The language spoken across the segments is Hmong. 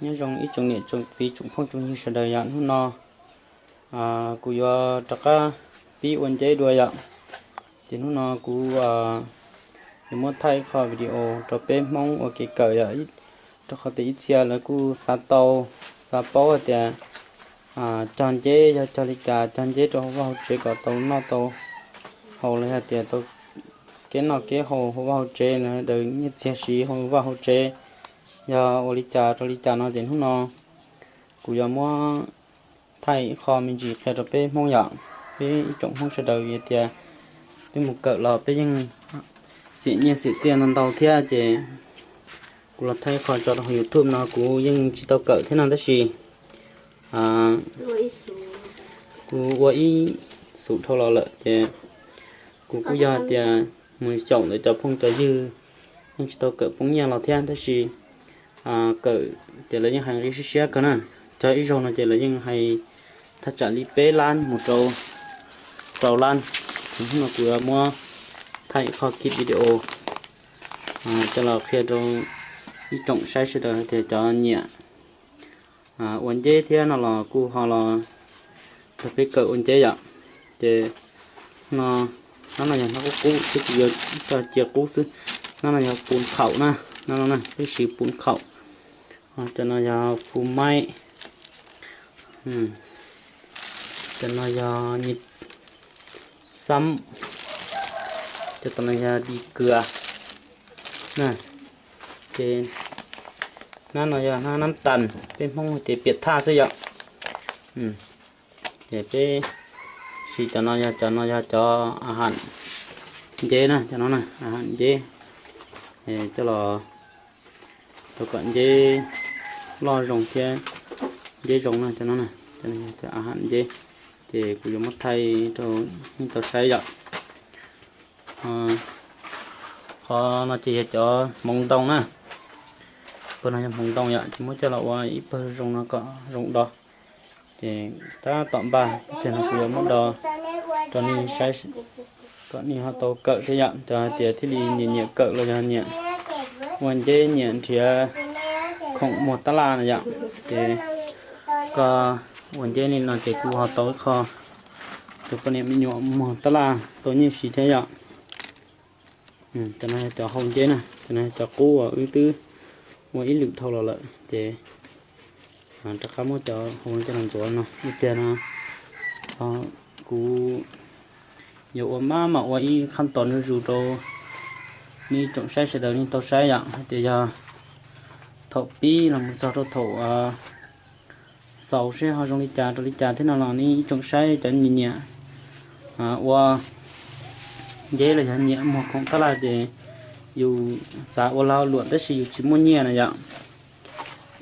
Nyob zoo ib tsoom niam tsoom txiv tsoom phooj tsoom ywg sawv daws yom, hnub no kuv yuav rov qab pib ua nceb dua yom. Ces hnub no kuv yuav muab thaij ib qho video rau peb Hmoob ua kev kawm yom, rau qhov tias ib txhia lawv kuj xav tau, xav paub hais tias cog nceb yog cog li cas, cog nceb rau hauv vaj hauv tsev kom tau noj tau haus los yog tias tau kev noj kev haus hauv vaj hauv tsev, daws nyiaj txiag siv hauv vaj hauv tsev yog ua li cas rau li cas no. Ces hnub no kuv yuav muab thaij ib qho me ntsis qhia rau peb Hmoob yom, peb ib tsoom Hmoob sawv daws hais tias peb mus kawm los peb yeej xiam nyiaj xiam txiaj ntau ntau thiab. Ces kuv los thaij ib qho tso rau hauv YouTube no, kuv yeej tsis tau kawm thiab no tab sis kuv ua ib xum dhau los lawm ces kuv kuj yog tias mus xyaum ntawm cov phooj cov ywg yeej tsis tau kawm poob nyiaj los thiab tab sis kawm ces lawv yeej hais nqi siab siab kawg na. Cog ib zaug no ces lawv yeej hais thaj tsam li peb lab mus rau rau lab. Ces hnub no kuv yuav muab thaij ib qho kis video coj los qhia rau ib tsoom saib sawv daws tias cov nyiam ua nceb thiab no los kuj ho los rau peb kawm ua nceb yom. Ces no, nab no yog nab qub qub xwb, kuv yuav coj cia qub xwb. Nab no yog pun khaum na, nab no na peb siv pun khaum. Cov no yog fu maib, cov no yog nyis xab, cov no yog di kwas na. Ces nab no yog nab nab tas, peb Hmoob tias piam thaj xwb yom. Ces peb siv cov no yog, cov no yog cov a ham nceb na, cov no na a ham nceb, coj los rau kom nceb loj zoo thiab nceb zoo na, cov no na, cov no yog cov a ham nceb. Ces kuv yuav muab thaij rau nej tau saib yom. Qhov no ces yog cov hmoov ntoo na. Pawg no yog hmoov ntoo yom, ces muab coj los ua ib pawg zoo no kom zoo do. Ces tab tom npaj, ces no kuv yuav muab do rau nej saib kom nej ho tau kawm thiab yom. Cov hais tias thiaj li nyiam nyiam kawm los yog nyiam ua nceb nyiam nrhiav khoom muag tab laj no yom, ces koj ua nceb li no ces kuj ho tau ib qho rau poj niam me nyuam muag tab laj tau nyiaj siv thiab yom. Cov no yog cov hau nceb na, cov no yog cov qub uas wb twb ua ib lwm dhau los lawm ces rov qab muab cov hau no coj los ntxuav no ib pliag no. Kuv yuav ua maj mam ua ib qhab tos zuj zus rau nej tsoom saib sawv daws nej tau saib yom, hais tias yog thaum pib los mus txog rau thaum xaus seb ho zoo li cas rau li cas thiab no los nej tsoom saib cov nyiam nyiam ua nceb los yog nyiam muag khoom tab laj ces yus xav ua lag luam tab sis yus tsis muaj nyiaj na yom.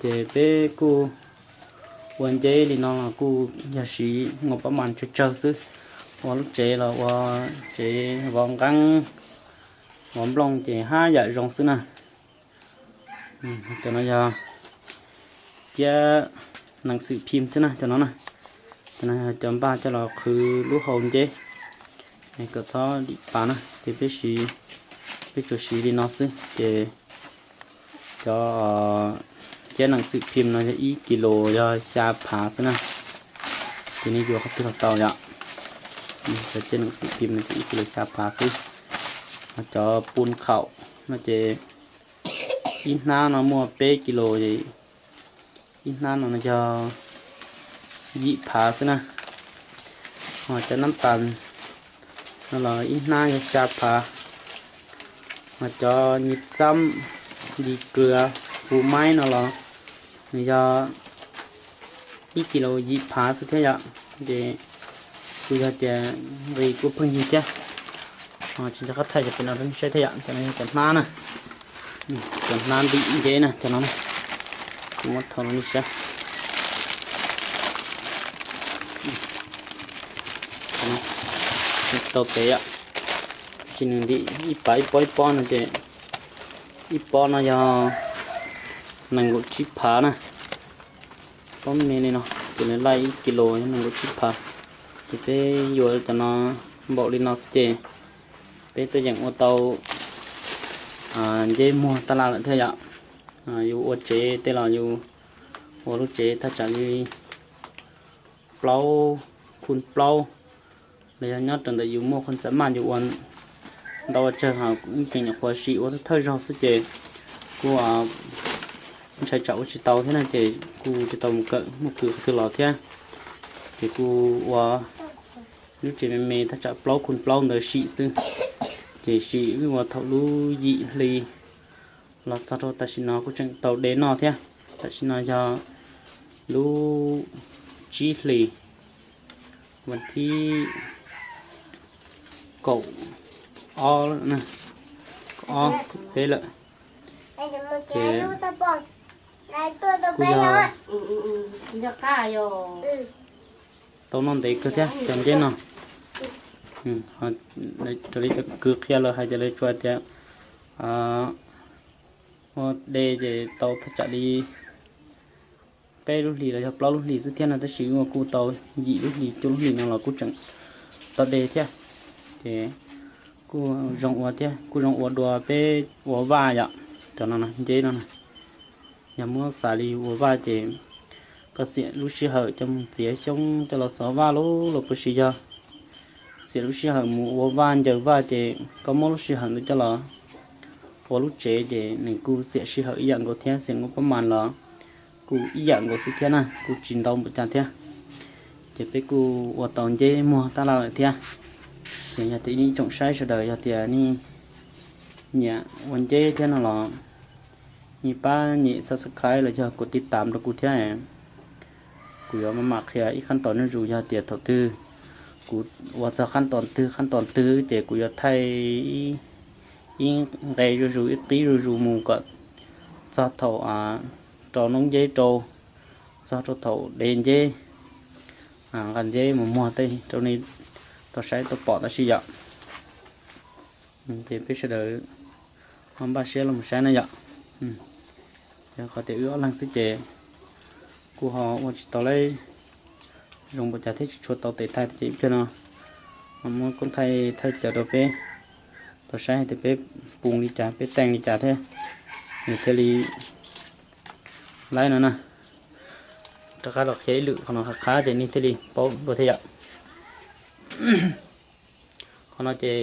Ces peb kuj ua nceb li no los kuj yog siv nkaus pab mas tsawg tsawg xwb, ua lub tsev los ua tsev vov nqeeb, vov nplooj ces haj yam zoo xwb na. Cov no yog ciab nees xwm phim xwb na, cov no na. Cov no yog cov npaj coj los qhwv lub hau nceb kom txhob dim pas na, ces peb siv, peb tsuas siv li no xwb ces cov ciab nees xwm phim no yog ib kis lus yog xya phav xwb na. Ces nej yuav qhov twg los tau yom. Cov ciab nees xwm phim no ces ib kis lus xya phav xwb. Cov pun khaum no ces ib hnab no muaj peb kis lus, ib hnab no yog yim phav xwb na. Ho cov nab tas no los ib hnab yog xya phav. Ho cov nyis xab, di kwas, fu maib no los nws yog ib kis lus yim phav xwb thiab yom. Ces kuj yog tias nqi kuj pheej yig thiab. Tsis nco qab thaij cov pem no rau nej saib thiab yom, cov no yog cov hnab na, cov hnab ntim nceb na, cov no na. Kuv muab thaij rau nej saib. Tau pem yom, tab sis nws ntim ib pab ib pob ib pob no ces ib pob no yog nees nkaum tsib phav na. Pob me li no ces nws laij ib kis lus yog nees nkaum tsib phav. Ces peb yuav cov no npaum li no xwb ces peb tuaj yeem ua tau nceb muag taj laj lawm thiab yom. Yus ua tsev tej los yus Ua lub tsev thaj tsam li plaub, khu plaub, los yog nyob rau ntawm yus muaj qhov xav maj yus ua ntau ua tsawg ho ib tseem nyuam qhuav sim ua thawj zaug xwb ces kuj ntshai tsam ua tsis tau thiab na ces kuj tsis tau mus kawm muaj kws qhov twg los thiab. Ces kuj ua lub tsev me me thaj tsam plaub khu plaub ntawd sim xwb. Ces sim ua thaum lub yim hli los txog rau tam sim no kuj tseem tau de noj thiab. Tam sim no yog lub tsib hlis, vas thib kaum ob, kaum ob kaum peb lawm. Ces kuj yog tau noj ntev kawg thiab cov nceb no. Raws li cov kwv qhia lawv hais ces lawv tsuas tias ua de ces tau thaj tsam li peb lub hlis los yog plaub lub hlis xwb thiab no tab sis ua kuj tau yim lub hlis cuaj lub hlis no los kuj tseem tau de thiab. Ces kuj zoo ua thiab kuj zoo ua dua peb ua vaj yom. Cov no nceb no yog muab xav li ua vaj ces koj xiam lub sij hawm coj mus txiav xyoob coj los xov vaj los puas sis yog xiam lub sij hawm mus ua vaj ncaws vaj ces koj muab lub sij hawm ntawd coj los ua lub tsev ces nws kuj xiam sij hawm ib yam nkaus thiab xiam nkaus pab mas los kuj ib yam nkaus xwb thiab na kuj tsis ntau npaum cas thiab. Ces peb kuj ua tau nceb muag tab laj lawm thiab. Ces yog tias nej tsoom saib sawv daws yog tias nej nyiam ua nceb thiab no los nej pab nyem subscribe los yog kuv tiv tam rau kuv thiab. Kuv yuav maj mam qhia ib qhab tos zuj zus yog tias thaum twg kuv ua txog qhab tos twg qhab tos twg ces kuv yuav thaij ib nqe zuj zus ib qib zuj zus mus kom txog thaum rau noob nceb rau, txog rau thaum de nceb, nqa nceb mus muag tej rau nej tau saib tau pom tab sis yom. Ces peb sawv daws ho npaj siab los saib na yom. Yog qhov tias wb ob leeg xwb ces kuj ho ua tsis tau lawm zoo npaum cas thiab tsis tshua tau tes thaij ces ib pliag no muab koob thaij thaij cawv rau peb tau saib hais tias peb pum li cas peb teej li cas thiab nws thiaj li laib no na. Rov qab los qhia ib lwm qhov no qhov qab ces nej thiaj li paub dua thiab yom. Qhov no ces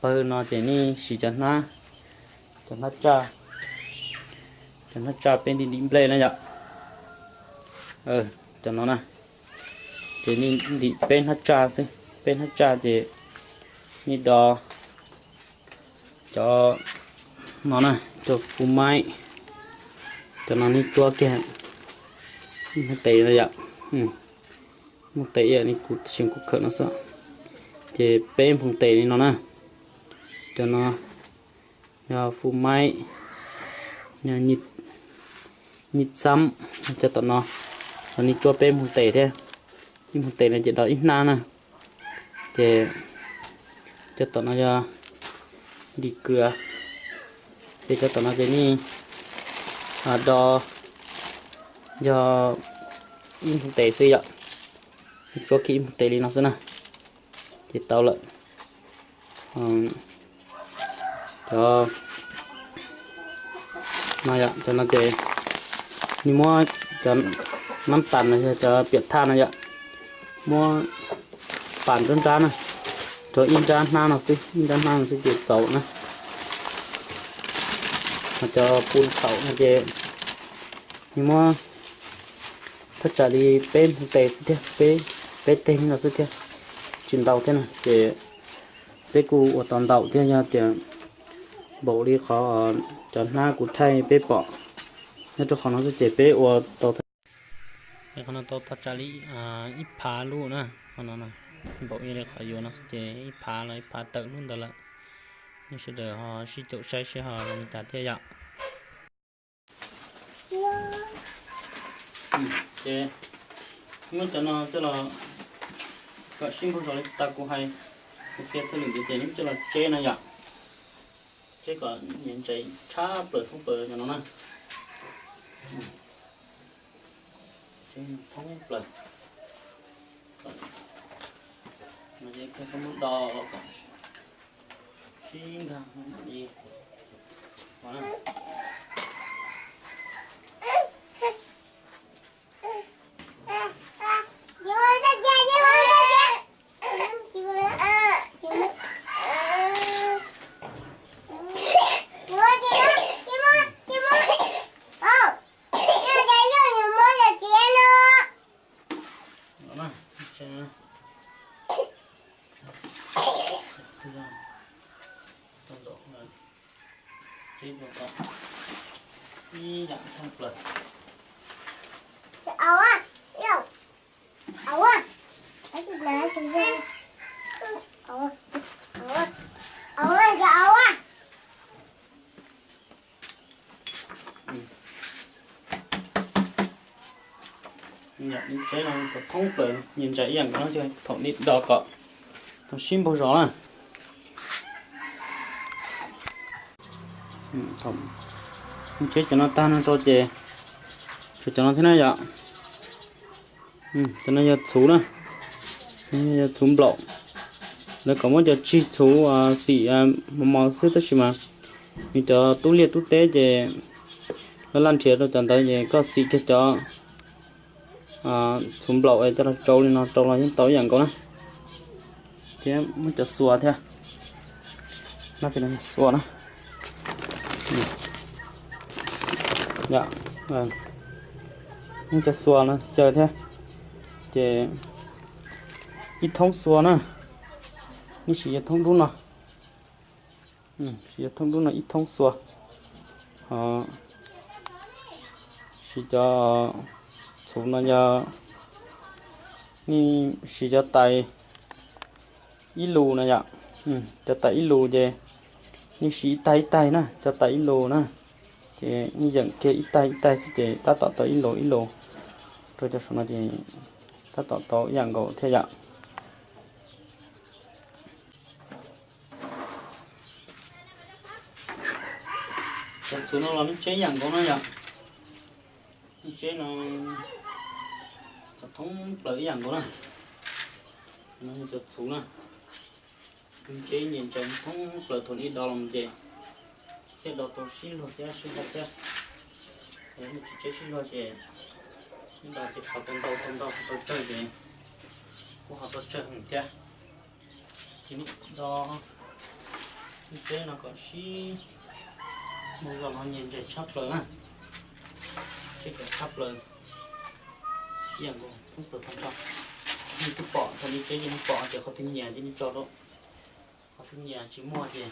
pawg no ces nej siv cov hnab, cov hnab tsaj, cov hnab tsaj peb ntim nplej na yom. Cov no na, ces nej ntim peb hnab tsaj xwb, peb hnab tsaj ces nej do cov no na, cov phu maib, cov no nej tsuab kiag ib hnab tes no yom. Hnab tes ib yam li kuv sim kuv khawm no xwb, ces peb nphoo tes li no na. Cov no yog phu maib, yog nyij xab, cov tom no los nej tsuab peb nphoo tes thiab. Ib nphoo tes no ces do ib hnab na. Ces cov tom no yog dim kws, ces cov tom no ces nej do yog ib nphoo tes xwb yom. Tsuab kiag ib nphoo tes li no xwb na, ces tau lawm. Cov no yom, cov no ces nej muab cov nab tas no yog cov piam thaj no yom, muab pas nruab nrab na, rau ib nrab hnab no xwb, ib nrab hnab no xwb ces txaus na. Ho cov phu thaum no ces nej muab thaj tsam li peb nphoo tes xwb thiab, peb teg no xwb thiab, tsis ntau thiab na. Ces peb kuj ua tau ntau thiab yog tias npaum li qhov cov hnab kuv thaij peb pom nyob rau qhov no xwb ces peb ua tau, qhov no tau thaj tsam li ib phav lub na, qhov no npaum li qhov yuav no xwb ces ib phav los ib phav tawm lub ntawd lawm. Nej sawv daws ho sib caum saib seb ho zoo li cas thiab yom. Ces muab cov no coj los kom sib npaug zos li tas kuv hais, kuv qhia thawj lwm ntawd ces nej coj los tseb no yom. Tseb kom nyias ntses tshab plaws thoob plaws cov no na. Tseb thoob plaws. No ces koj muab do kom sib nkag li no na. Ib yam thooj plaws. Lub tsheb no kom thoob plaws nyias ntsais ib yam nkaus no, thaum nej do kom tau sib npaug zos na. Lub tsheb cov no tag no rau ces tshuav cov no thiab na yom. Cov no yog txhuv na, yog txhuv nplaum. Lawv kom muab cov tsig txhuv xim mos mos xwb tab sis mas nws cov tub liaj tub teb ces laj laj nrhiav rau cov ntawd ces koj xim kiag cov txhuv nplaum es coj los tsau li no rau los yeej tau ib yam nkaus na. Thiab muab cov xuas thiab, no ces no yog xuas na. Muab cov xuas no xyaw thiab, ces ib thoob xuas na, nej siv cov thoob dub no, siv cov thoob dub no ib thoob xuas. Ho siv cov txhuv no yog nej siv cov tais ib lus na yom. Cov tais ib lus ces nej siv ib taig ib taig na, cov tais ib lus na, ces nej yeem kiag ib taig ib taig xwb ces tab tom tau ib lus ib lus rau cov saum no ces tab tom tau ib yam nkaus thiab yom. Cov txhuv no los lub tsheb ib yam nkaus no yom. Lub tsheb no kom thoob plaws ib yam nkaus na. No yog cov txhuv na. Lub tsheb nyias ntsais thoob plaws thaum nej do los ces thiaj do tau sib luag thiab sib hlub thiab. Yog nej tsis tsheb sib luag ces nej do ces qhov tau ntau tau ntau qhov tau tsawg ces kuj ho tau tsawg heev thiab. Ces nej do lub tsheb no kom sib npaug zos no nyias ntsais tshab plaws na. Tsheb kom tshab plaws ib yam nkaus thoob plaws tag nrho. Nej twb pom thaum nej tsheb ces nej pom ces qhov twg nyias ces nej tso rau, qhov twg nyias tsis muaj ces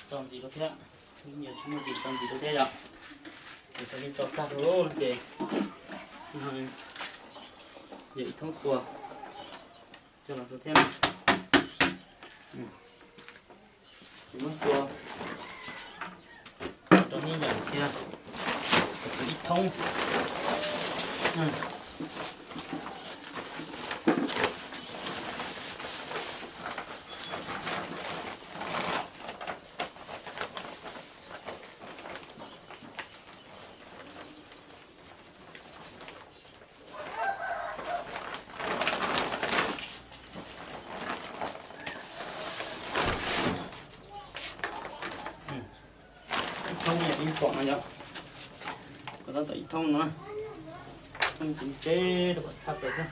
tso ntxiv rau thiab, qhov twg nyias tsis muaj ces tso ntxiv rau thiab yom. Ces thaum nej tso tag rau lawm ces yog ib thoob xuas coj los rau thiab na. Ces muab xuas rau nej yam kiag ib thoob. Ib thoob yam ib pom no yom, kom tab tom ib thoob no na, thoob tsev rau kom tshab plaws thiab.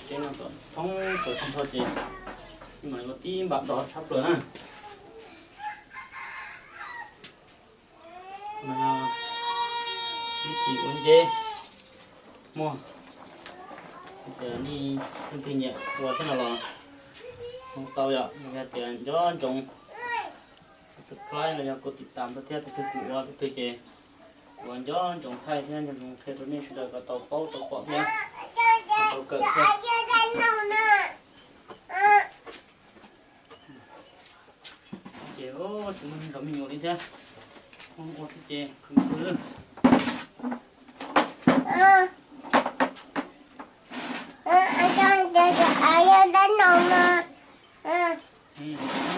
Tsev no kom thoob plaws tag nrho ces mas yuav tib npam do tshab plaws na. Ib tis ua nceb muaj, tias nej leej twg nyiam ua thiab no los hu tau yom, yog tias nco ntsoov subscribe los yog kuv tiv tam rau thiab, tus twg kuv ua tus twg ces ua nco ntsoov thaij thiab nco ntsoov qhia rau nej sawv daws kom tau paub tau pom thiab tau kawm thiab. Ces tsis muaj nrog me nyuam li thiab, ua xwb ces khwv khwv.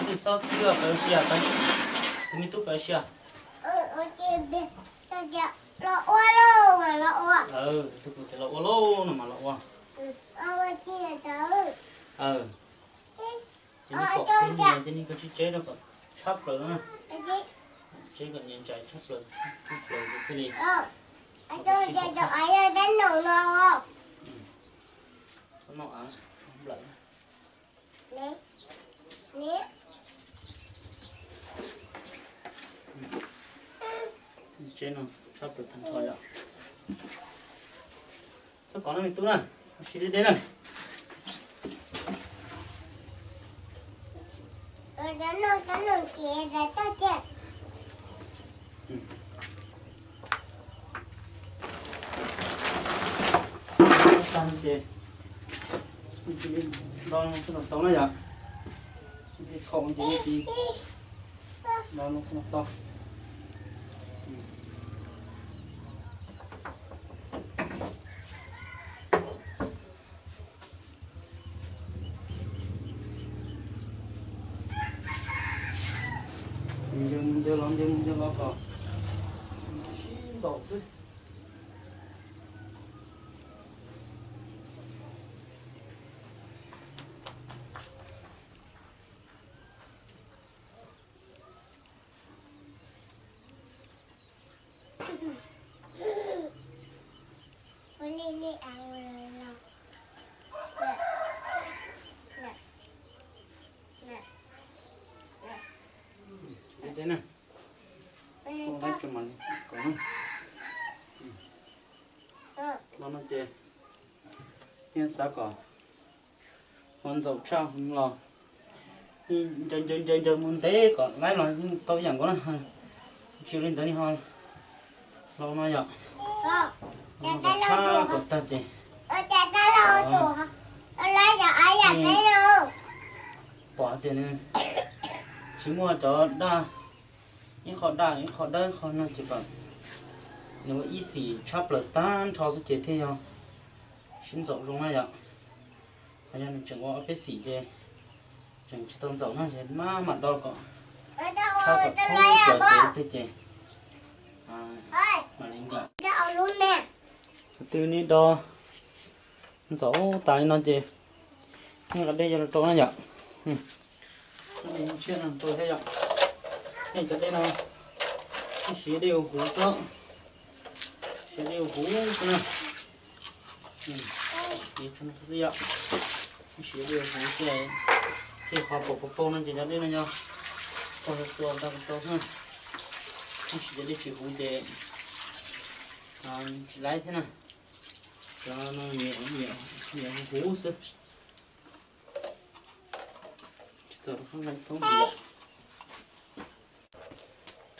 Twb xob twb pawv sia, tus me tub pawv sia. Twb kuv tias los ua lauj no mas los ua. Ces nej pom tsev nyias ces nej kav tsij tseb rau kom tshab plaws na. Tseb kom nyias ntsais tshab plaws, tshab plaws thiaj li. Txhob noj av nplawm. Tseb no tshab plaws tag nrho yom. Txhob kov na me tub na, siv deb deb na. Noj cov noj ces tawm toj ces. Tag ces nws cia li do no xwb los tau na yom. Khaum ces nws cia li do no xwb los tau. Ncaws mus ncaws los, ncaws mus ncaws los kom sib ntxaum xwb. Li no ces yeej xav kom ho ntxaum tshaj los ncaws ncaws ncaws mus ntev kom laib los yeej tau ib yam nkaus na. Tsis li ntawd li ho los no yom. Ntxaum tshaj kom tag ces pom tias nws tsis muaj cov daj, ib qho daj ib qho dawb qho no ces kom nws ua ib xim tshab plaws tag nrho xwb ces thiaj yog sib ntxaum zoo na yom. Ho yog nws tseem ua ob peb xim ces tseem tsis tau ntxaum no ces maj mam do kom tshab kom thoob plaws ces ib pliag ces mam li ntim. Tus twg nws do ntxaum tas li no ces nqa dej coj los rau na yom. Tsiaj no rau thiab yom. Nej cov dej no siv dej huv xwb, siv dej huv xwb na. Xwb yom, siv dej huv xwb, thiaj qhov pom pom paug no ces cov dej no yog paug xuas tau tau xwb. Siv cov dej tsis huv ces tsis laib thiab na. Cov no nyiam huv xwb. Tsis txaus rov qab nqa thoob dej yom.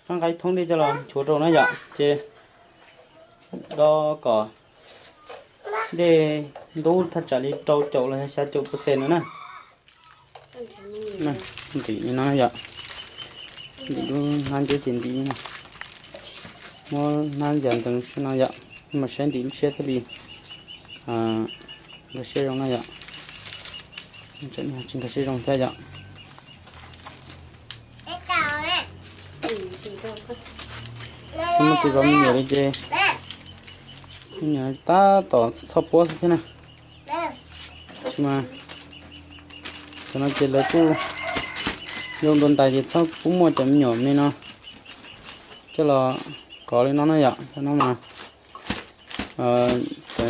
Rov qab nqa ib thoob dej coj los nchuav rau na yom, ces do kom dej ntub thaj tsam li rau caum los yog xya caum percent no na. Ntim li no yom, ntim lub hnab nceb ces ntim li no. Muab hnab yam ntxeev no yom, mas saib ntim lub siab thiaj li nkag siab zoo na yom. Tsis nkag siab zoo thiab yom. Muaj tus zov me nyuam li ces me nyuam tab tom txhoj puab xwb thiab na. Tab sis mas cov no ces lawv kuj zoo dua ntais ces txhob pub muaj cov me nyuam me no coj los kov li no na yom. Cov no mas, cov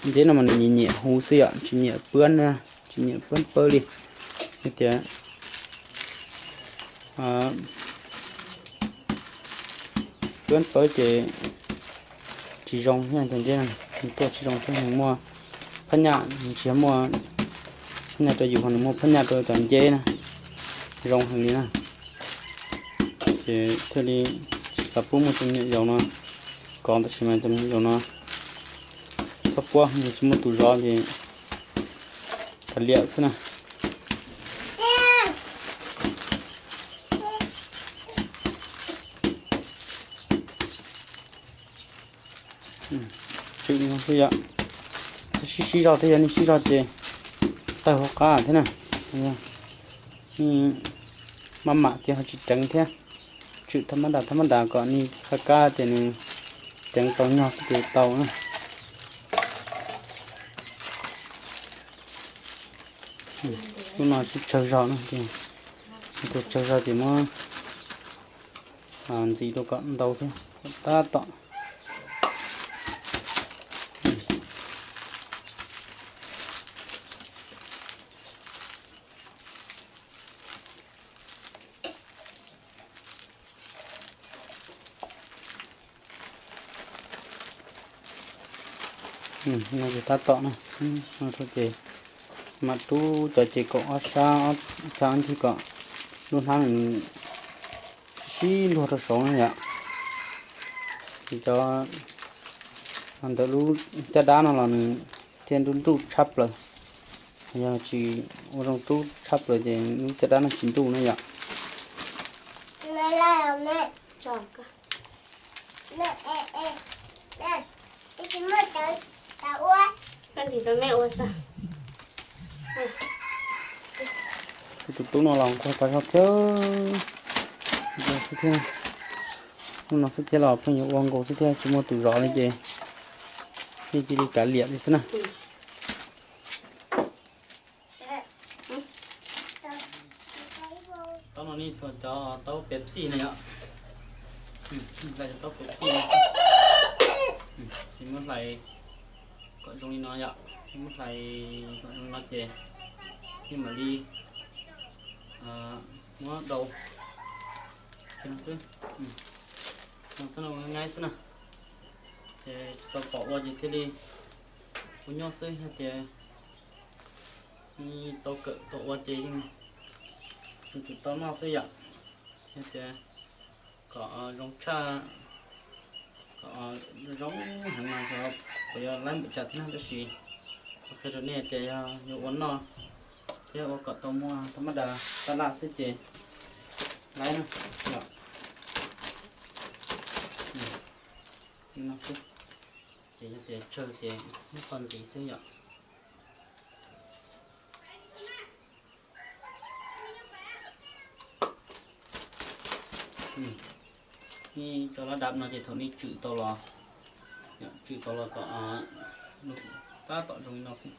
nceb no mas nws nyiam nyiam huv xwb yom, tsis nyiam puab, tsis nyiam puab pawb li. Hais tias puab pawb ces tsis zoo, cov nceb no nws tuaj tsis zoo thiab, nws muaj phab nyaj, nws tsis muaj phab nyaj rau yus, ho nws muaj phab nyaj rau cov nceb na, zoo heev li na. Ces thiaj li tsis xav pub muaj cov me nyuam yaus no kov, tab sis mas cov me nyuam yaus no txhob puab, yog tsis muaj tus zov ces kav liam xwb na. Tswm no xwb yom. Sib sib zog thiab, yog nej sib zog ces tawg hauv qab thiab na. Maj mam ces ho tsis ceev thiab. Tswm thab mab das thab mab das kom nws qab qab ces nws ceev tau nyog xwb ces tau na. Lub no sib tsawg zog no ces, tus tsawg zog ces muab ntxiv rau kom ntau thiab, tab tom. No ces tab tom na, no rau ces mam rub cov ces kaum ob sab, ob sab ob ncig kom lub hnab nws sib luag rau saud na yom. Ces cov ntawm lub caj dab no los nws thiaj nruj nruj tshab plaws. Yog tsis ua zoo rub tshab plaws ces lub caj dab no tsis nruj na yom. Tus tub no los nquag tas zog thiab. Hnub no xwb thiab los pheej yuav ua nkaus xwb thiab, tsis muaj tus zov li ces yeej cia li kav liam li xwb na. Taub no nej xuas cov taub Pepsi na yom. Hlais cov taub Pepsi no, ces muab hlais kom zoo li no yom. Muab hlais kom zoo li no ces nej mam li muab daus no xwb. No xwb no, nyaib xwb na. Ces tsis tau pom ua ces thiaj li ua nyuaj xwb, yog tias tau kawm tau ua ces yeej tsum tau noj xwb yom. Yog tias kom zoo tshaj, kom zoo heev mas xyov puas yuav laib npaum cas thiab na, tab sis kuv qhia rau nej tias yog yuav ua noj thiab ua kom tau muag thaj mab das taj laj xwb ces laib na. Li no xwb, ces yog tias tsawg ces muab qho ntxiv xwb yom. Nej tso lab dab no ces thaum nej tswm tau los, tswm tau los kom tab tom zoo li no xwb.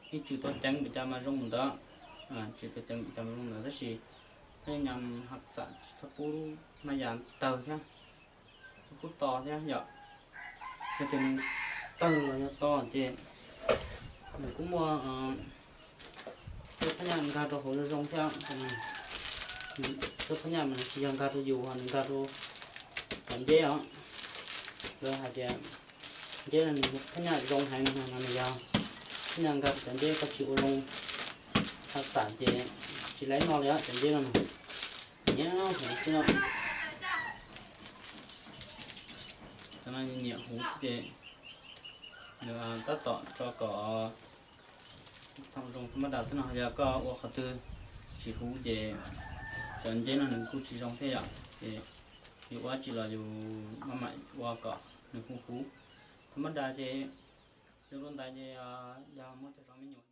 Nej tswm tau ceev pes cas mas zoo mus ntawd, tswm tau ceev pes cas mas zoo ntawd, tab sis phab nyaj nyam hav xam tsis txhob pub maj yas tawg thiab, txhob pub to thiab yom. Yog tias nws tawg los yog to ces nws kuj muaj xwb phab nyaj nkag rau hauv zoo zoo thiab. Xwb phab nyaj mas nws tsis yog nkag rau yus, nws nkag rau cov nceb os. Lawv hais tias nceb no nws phab nyaj zoo heev no, nws yog phab nyaj nkag rau cov nceb, koj tsis ua zoo hav xam ces tsis laib noj li cov nceb no. Nyiam huv xwb no. Cov no nyiam huv xwb ces nws tab tom tso kom thaum zoo thaj mab das xwb no, yog koj ua qhov twg tsis huv ces cov nceb no nws kuj tsis zoo thiab yom. Ces yus ua dab tsi los yus maj mam ua kom nws huv huv. Thaj mab das ces yus ua ntawd ces yog muab cov zov me nyuam